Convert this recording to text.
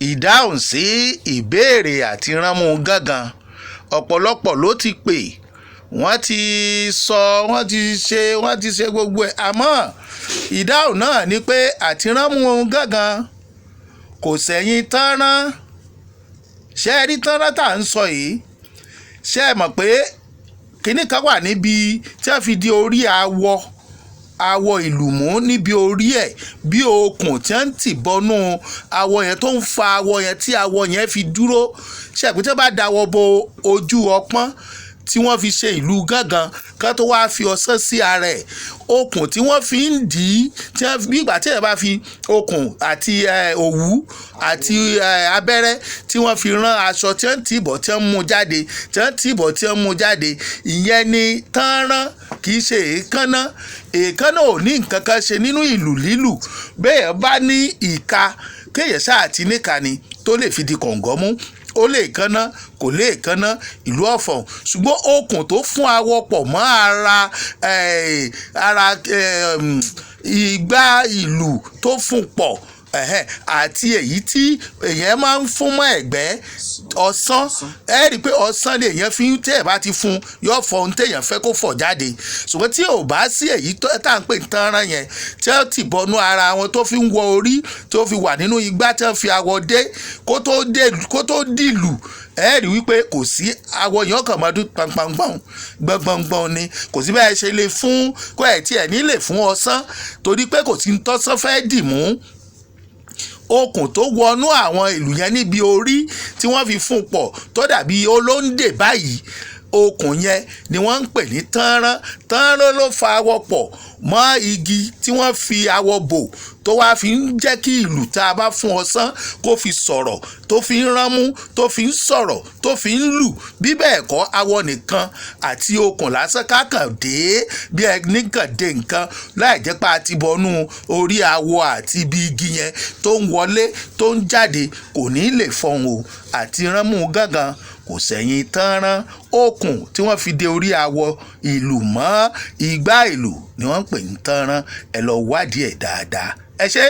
Ìdáhùn sí ìbéèrè àtiránmú gangan, ọ̀pọ̀lọpọ̀ ló ti pè, wọ́n ti sọ, wọ́n ti ṣe, wọ́n ti ṣe gbogbo ẹ̀, àmọ́ ìdáhùn náà ni pé àtiránmú gangan kò sẹ́yìn tánrán. Ṣé ẹ rí tánrán tá à ń sọ yìí? Ṣé ẹ mọ̀ pé kinní kan wà níbi tí wọ́n fi di orí awọ ìlù mú níbi orí ẹ̀, bí okùn tí wọ́n ń tì bọnú awọ yẹn tó ń fa awọ yẹn tí awọ yẹn fi dúró? Ṣé ẹ pé tí wọ́n bá dáwọ́ bo ojú ọpọ́n tí wọ́n fi ṣe ìlú gángan kán tó wáá fi ọsán sí ara ẹ̀, okùn tí wọ́n fi ń dì í, tí wọ́n bí ìgbà tí èèyàn bá fi okùn àti òwú àti abẹ́rẹ́ tí wọ́n fi rán aṣọ, tí wọ́n ń tì bọ̀, tí wọ́n ń mú jáde, tí wọ́n ń tì bọ̀, tí wọ́n ń mú jáde, ìyẹn ni tánrán, kì í ṣe èékánná. Èékánná ò ní nǹkan kan ṣe nínú ìlù lílù. Bẹ́ẹ̀ bá ní ìka, kéèyàn ṣáà ti níka ni tó lè fi di kọ̀ǹgọ́ mú, ó lè kánná, kò lè kánná, ìlú ọ̀fọ̀n. Ṣùgbọ́n okùn tó fún awọ pọ̀ mọ́ ara igbá ìlù tó fún pọ̀, àti èyí tí èèyàn máa ń fún mọ́ ẹ̀gbẹ́ ọ̀sán, ẹ rí i pé ọ̀sán lè èèyàn fi ń tẹ́ ẹ̀ bá ti fún, yóò fọ ohun téèyàn fẹ́ kó fọ̀ jáde. Ṣùgbọ́n tí ò bá sí èyí tá à ń pè ní tánrán yẹn tí wọ́n ti bọnú ara wọn tó fi ń wọ orí, tó fi wà nínú igbá tí wọ́n fi awọ dé kó tó dìlù, ẹ rí wípé kò sí awọ yẹn, ọkàn máa dún pọnpọnpọn gbọngbọngbọn ni. Kò sí bẹ́ẹ̀ ṣe lè fún kó ẹ̀ tí ẹ̀ ní lè fún ọsán, torí pé kò sí tọ́sán fẹ́ dì mú. Okùn tó wọnú àwọn ìlú yẹn níbi orí tí wọ́n fi fún pọ̀ tó dàbí olóńdè báyìí, okùn yẹn ni wọ́n ń pè ní tánrán. Tánrán ló fa awọ pọ̀ mọ́ igi tí wọ́n fi awọ bò, tó wá fi ń jẹ́ kí ìlù tá a bá fún ọsán kó fi sọ̀rọ̀, tó fi ń ránmú, tó fi ń sọ̀rọ̀, tó fi ń lù. Bí bẹ́ẹ̀ kọ́, awọ nìkan àti okùn lásán kákàn dé bí ẹni kàn dé nǹkan láì jẹ́ pé a ti bọnú orí awọ àti ibi igi yẹn tó ń wọlé tó ń jáde, kò ní lè fọhùn o. Àti ránmú gángan kò sẹ́yìn tánrán. Okùn tí wọ́n fi de orí awọ ìlù mọ́ igbá ìlù ni wọ́n ń pè ní tánrán. Ẹ lọ wádìí ẹ̀ dáadáa. Ẹ ṣé.